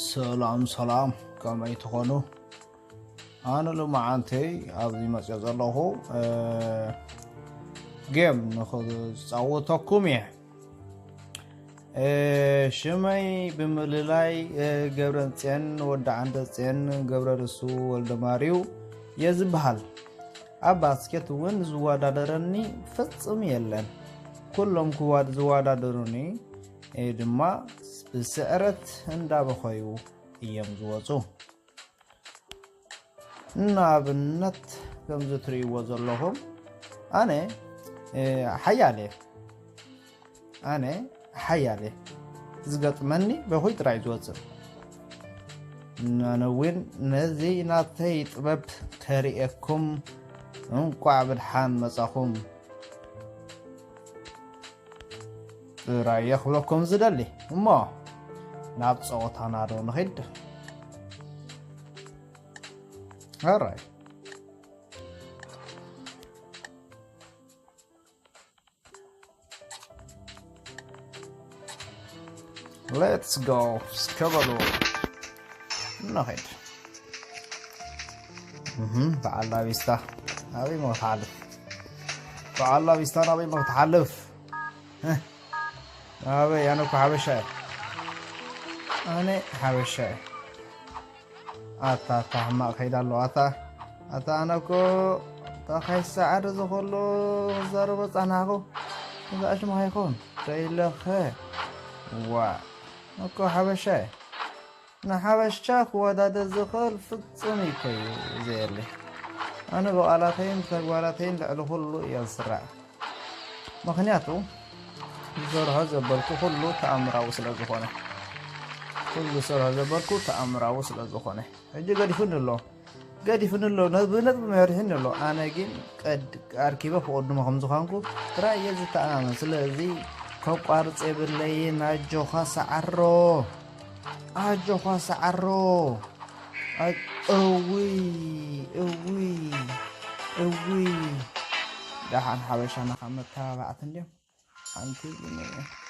ሰላም ሰላም፣ ከመይ ትኾኑ? ኣነ ሎማዓንቲ ኣብዚ መፅኦ ዘለኹ ጌም ንክፃወተኩም እየ። ሽመይ ብምልላይ ገብረንፅዮን ወዲ ዓንደፅዮን ገብረ ርሱ ወልደ ማርዩ እየ ዝበሃል። ኣብ ባስኬት እውን ዝወዳደረኒ ፍፁም የለን። ኩሎም ክዋድ ዝወዳደሩኒ ድማ ብስዕረት እንዳበኸዩ እዮም ዝወፁ። ንኣብነት ከምዚ ትርእይዎ ዘለኹም ኣነ ሓያል እየ። ኣነ ሓያል እየ። ዝገጥመኒ በኹይ ጥራይ ዝወፅእ። ኣነ እውን ነዚ ናተይ ጥበብ ከርእየኩም እንቋዕ ብድሓን መጻኹም ጥራይ እየ ክብለኩም ዝደሊ። እሞ ናብ ጸወታና ዶ ንኺድ? ኣራይ Let's go እስከ በሉ ንኺድ። እህ፣ በዓል ላቢስታ ኣበይ ሞ ክትሓልፍ? በዓል ላቢስታ ናበይ ሞ ክትሓልፍ? እህ፣ ኣበይ? ኣነ እኮ ሓበሻ እየ። ኣነ ሓበሻ እየ። ኣታ ኣታ ሕማቕ ከይዳ ኣሎ። ኣታ ኣታ ኣነ እኮ እታ ካይሰዓር ዝኸሎ ክዛረቦ ጻናኹ እዛ ዕሽማ ከይኮን ከይለኸ ዋ እኮ ሓበሻ እየ። ንሓበሻ ክወዳደር ዝኽእል ፍጹም እዩ እኮ እዩ ዘየለ። ኣነ ብቓላተይን ብተግባራተይን ልዕሊ ኩሉ እየ ዝስራዕ። ምኽንያቱ ዝሰርሖ ዘበልኩ ኩሉ ተኣምራዊ ስለ ዝኾነ፣ ኩሉ ዝሰርሖ ዘበልኩ ተኣምራዊ ስለ ዝኾነ። ሕጂ ገዲፉኒ ኣሎ፣ ገዲፉኒ ኣሎ፣ ነጥቢ ነጥቢ መሪሕኒ ኣሎ። ኣነ ግን ቀድ ኣርኪበ ክቕድሞ ከም ዝኾንኩ ጥራይ እየ ዝተኣማመን። ስለዚ ከቋርጽ የብለይን። ኣጆኻ ሰዓሮ፣ ኣጆኻ ሰዓሮ። ኣይ፣ እውይ፣ እውይ፣ እውይ። ደሓን ሓበሻና ካብ መተባባዕቲ እንድዮም። ሓንቲ ግን